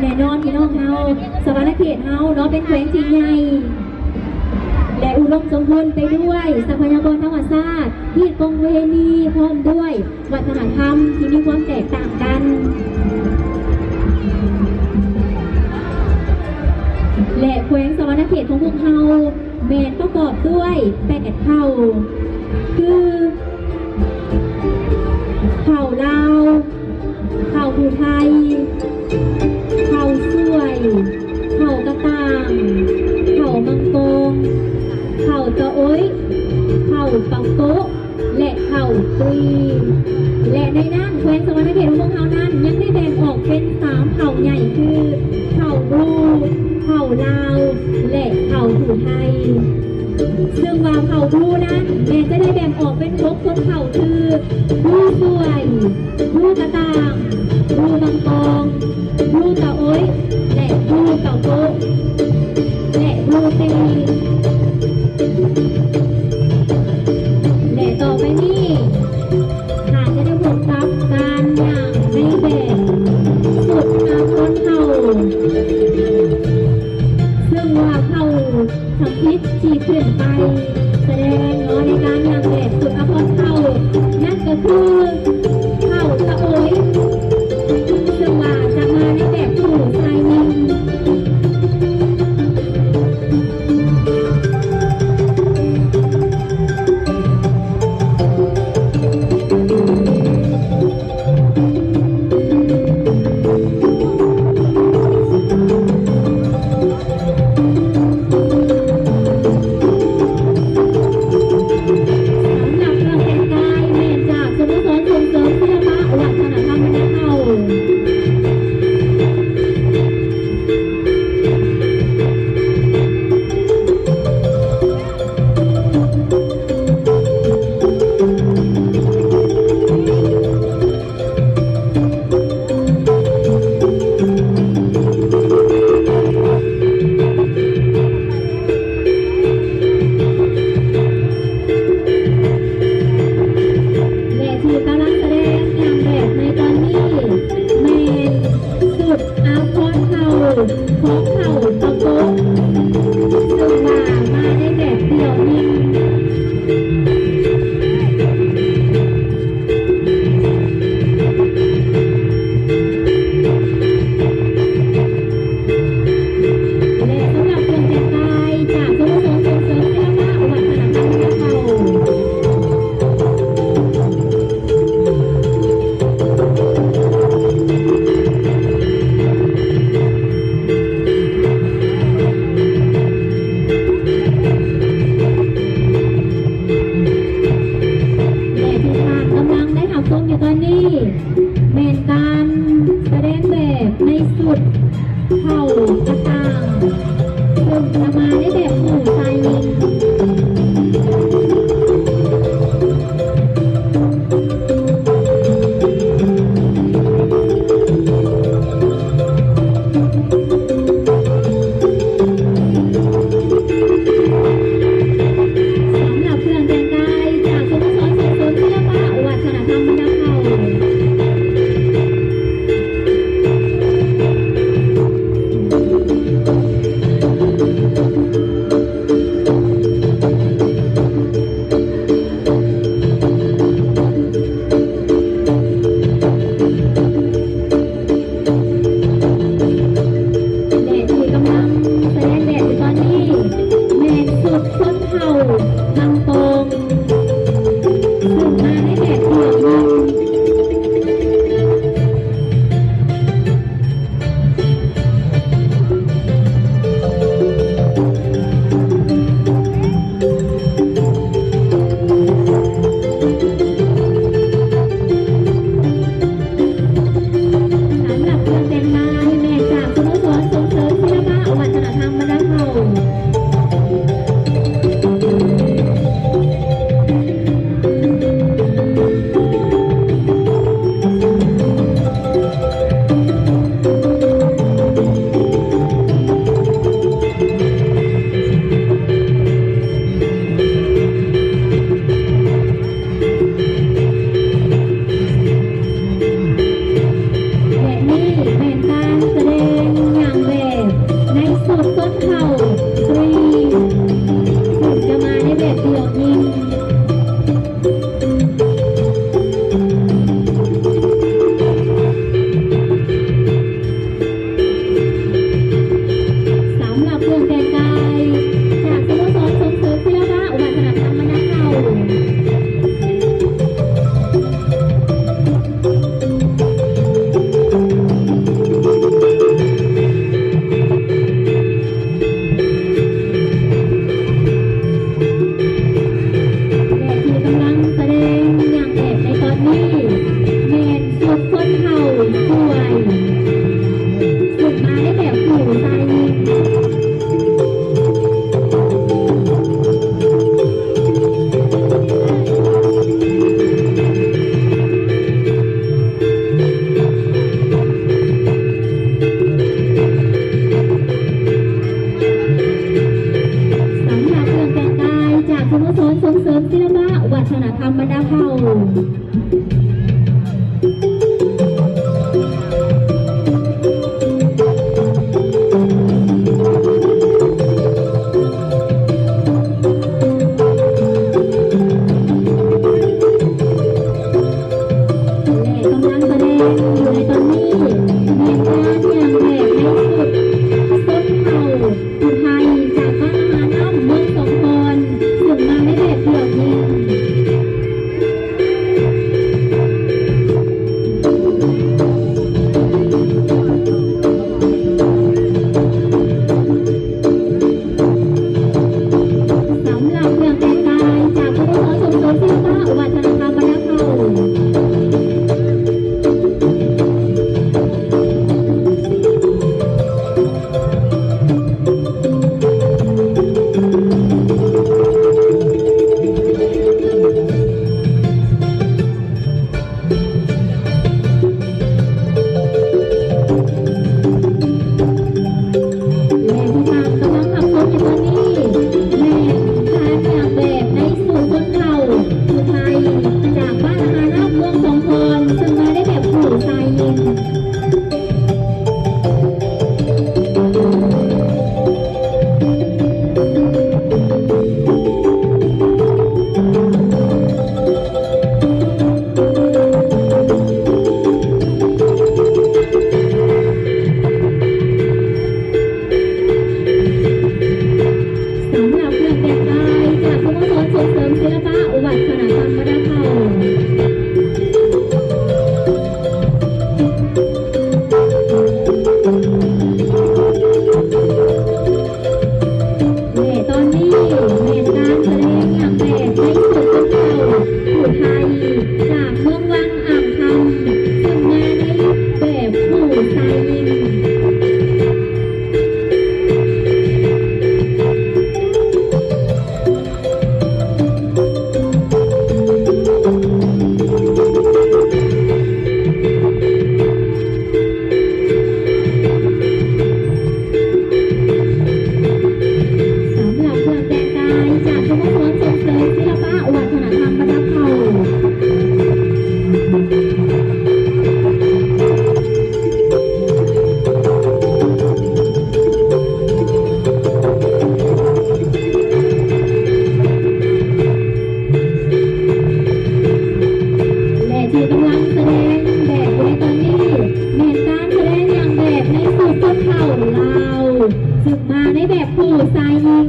ແນ່ນອນພີ່ນ້ອງເຮົາ ສະຫວັນນະເຂດເຮົາເນາະ ເປັນແຂວງທີ່ໃຫຍ່ ແລະ ອຸດົມສົມບູນໄປດ້ວຍຊັບພະຍາກອນທຳມະຊາດ, ຮີດກອງປະເພນີ ພ້ອມດ້ວຍວັດທະນະທຳທີ່ມີຄວາມແຕກຕ່າງກັນ ແລະ ແຂວງສະຫວັນນະເຂດຂອງພວກເຮົາແມ່ນປະກອບດ້ວຍແປດເຜົ່າ ຄື ເຜົ່າລາວ, ເຜົ່າຜູ້ໄທ, ເຜົ່າສ່ວຍ, ເຜົ່າກະຕ່າງ, ເຜົ່າມັງກອງ, ເຜົ່າຕະໂອ້ຍ, ເຜົ່າປາໂກະ ແລະ ເຜົ່າຕຸຍ ແລະ ໃນນັ້ນແຂວງສະຫວັນນະເຂດຂອງພວກເຮົານັ້ນ ຍັງໄດ້ແບ່ງອອກເປັນສາມເຜົ່າໃຫຍ່ ຄື ເຜົ່າບລູ, ເຜົ່າລາວ ແລະ ເຜົ່າຜູ້ໄທ. ເຊິ່ງວ່າເຜົ່າບລູນັ້ນແມ່ນຈະໄດ້ແບ່ງອອກເປັນຫົກຊົນເຜົ່າ ຄື ບລູສ່ວຍ, ບລູກະຕ່າງ, ບລູມັງກອງ, ບລູຕາໂອ້ຍ ແລະ ບລູເກົາໂກະ ແລະ ບລູຕີ. ແລະ ຕໍ່ໄປນີ້ ທ່ານຈະໄດ້ພົບກັບການຍ່າງໃນແບບສຸດອາພອນເຜົ່າ ເຊິ່ງວ່າເຜົ່າທຳອິດທີ່ຂຶ້ນໄປສະແດງເນາະ ໃນການຍ່າງແບບສຸດອາພອນເຜົ່າ ນັ້ນກໍຄື ເຜົ່າຕະໂອ້ຍ ຊຶ່ງມາໃນແບບຄູ່ຊາຍຍິງ.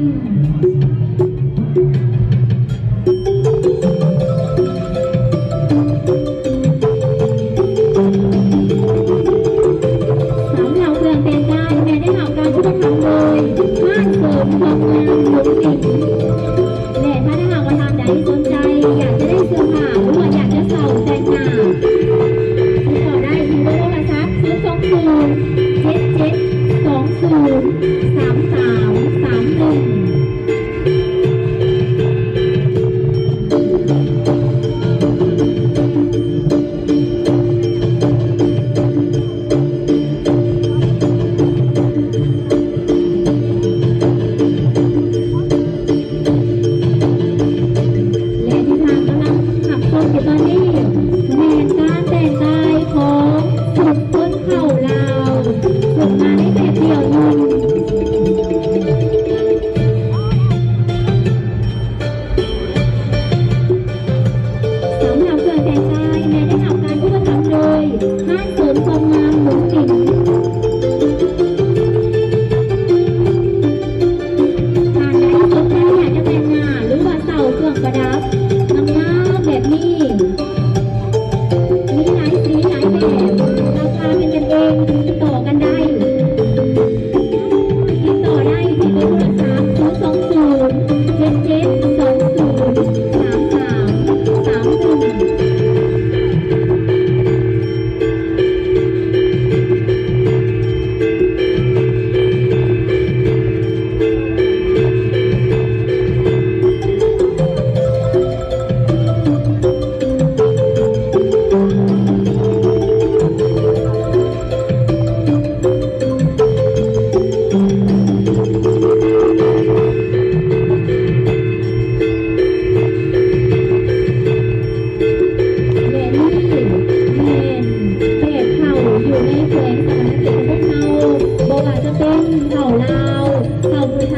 ສຳລັບເຄື່ອງແຕ່ງກາຍແມ່ນໄດ້ຮັບການອຸປະຖຳໂດຍຮ້ານເສີມຄວາມງາມລຸງສິງ ແລະ ຖ້າຖ້າຫາກວ່າທ່ານໃດສົນໃຈ ຢາກຈະໄດ້ເສື້ອຜ້າ ຫຼືວ່າຢາກຈະເຊົ່າແຕ່ງໜ້າ ຕິດຕໍ່ໄດ້ທີ່ເບີໂທລະສັບ ສູນສອງສູນ ເຈັດເຈັດສອງສູນ ສາມສາມສາມໜຶ່ງ. ແລະທີ່ທ່ານກຳລັງຮັບຊົມຢູ່ຕອນນີ້ ແມ່ນການແຕ່ງກາຍຂອງຊຸມຊົນເຜົ່າລາວ ເຊິ່ງມາໃນແບບດຽວໜຶ່ງ. ສຳລັບເຄື່ອງແຕ່ງກາຍແມ່ນໄດ້ຮັບການອຸປະຖຳໂດຍຮ້ານເສີມຄວາມງາມລຸງສິງ. ທ່ານໃດສົນໃຈຢາກຈະແຕ່ງໜ້າ ຫຼືວ່າເຊົ່າເຄື່ອງປະດັບງາມໆແບບນີ້ ມີຫຼາຍສີຫຼາຍແບບ ລາຄາເປັນກັນເອງ ຕິດຕໍ່ກັນໄດ້. ຕິດຕໍ່ໄດ້ທີ່ເບີໂທລະສັບ ສູນສອງສູນ ເຈັດເຈັດສອງສູນ ສາມສາມສາມໜຶ່ງ. ແລະນີ້ແມ່ນແຂກເຜົ່າຢູ່ໃນແຂວງສະຫວັນນະເຂດຂອງພວກເຮົາ ບໍ່ວ່າຈະເປັນເຜົ່າລາວ ເຜົ່າຜູ້ໄທ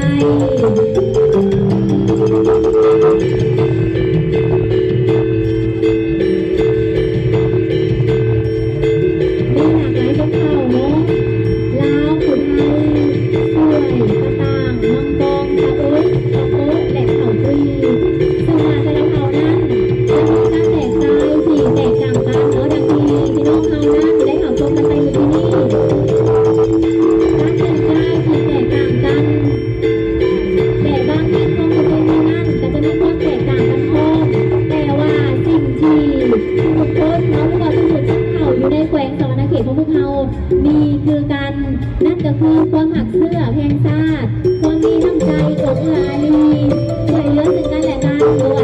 ມີຫຼາກຫຼາຍຊົນເຜົ່າເນາະ ລາວ ຜູ້ໄທ ຊວຍ ປະຕ່າງ ມັງກອງ ຕາໂອຍ ຕາໂປະ ແລະ ເຜົ່າກຸຍ ເຊິ່ງວ່າແຕ່ລະເຜົ່ານັ້ນຈະມີການແຕກສາຍທີ່ແຕກຕ່າງກັນເນາະ ດັ່ງທີ່ພີ່ນ້ອງເຮົານັ້ນໄດ້ຮັບຊົມກັນໄປມື້ກີ້ນີ້ ການແຕ່ງກາຍທີ່ແຕກຕ່າງກັນ ແຕ່ບາງແຫ່ງຂອງປະເພນີນັ້ນກໍຈະມີຄວາມແຕກຕ່າງກັນພ້ອມ, ແຕ່ວ່າສິ່ງທີ່ທຸກຄົນເນາະ ຫຼືວ່າທຸກໆຊົນເຜົ່າຢູ່ໃນແຂວງສະຫວັນນະເຂດຂອງພວກເຮົາມີຄືກັນ, ນັ້ນກໍຄືຄວາມຮັກເຊື້ອແຫ່ງຊາດ, ຄວາມມີນ້ຳໃຈເອື້ອເອື້ອອາລີ, ຊ່ວຍເຫຼືອເຊິ່ງກັນແລະກັນ, ບໍ່ວ່າ